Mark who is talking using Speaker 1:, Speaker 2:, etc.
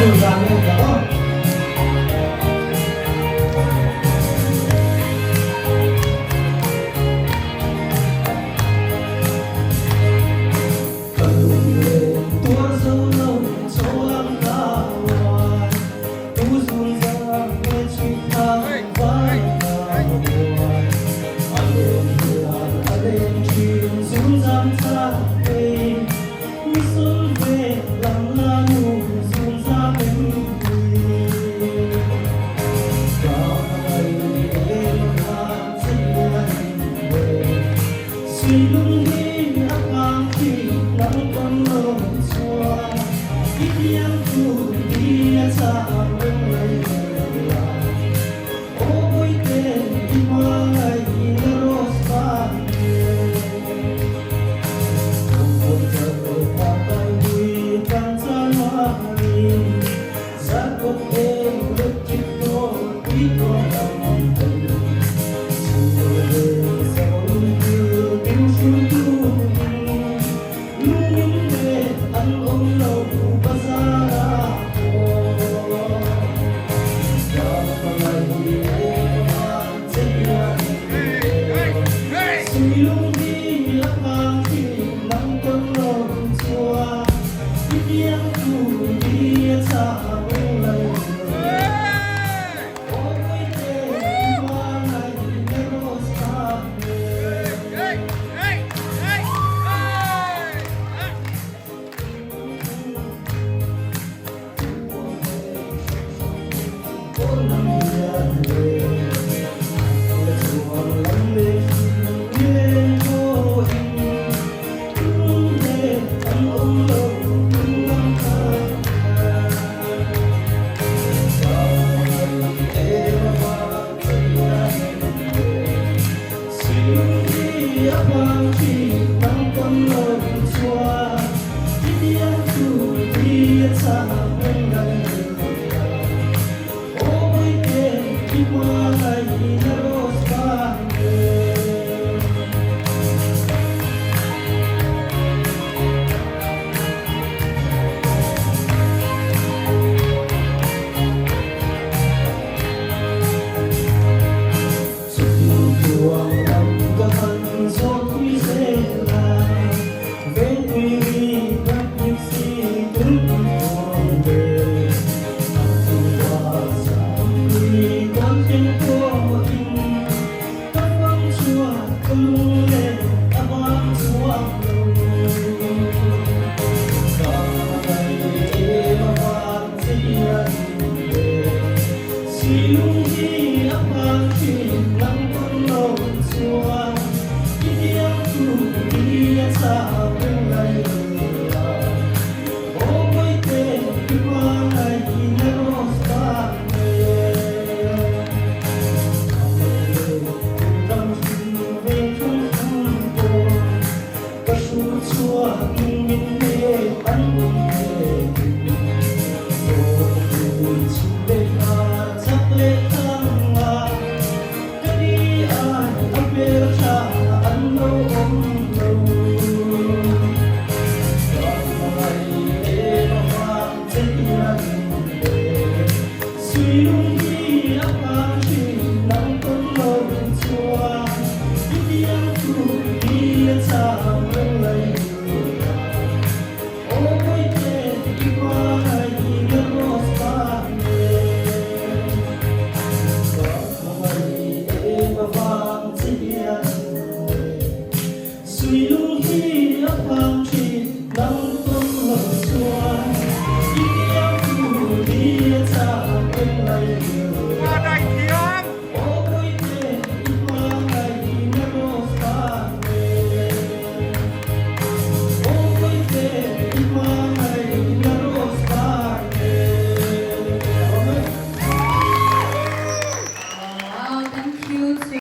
Speaker 1: tur dan nge ka aw. Ka lunglen tuar zo lo chawlang ka uai Tu zun zang nge chhui thang vai ka uai A len hian a len thin zun zang chak ei Mi sul ve lam la nu zun zang em ni Ka ngai em khan che hian in ve Suilung hi a kang khi nang pawn lo chuan i biang tur hi a chang reng mai lo a. Aw Bawihte i hmangaih na rose van nge. Awm char pa kai hui tlan chan mahni zan kawt eng electric tawh tui tawh lam tel.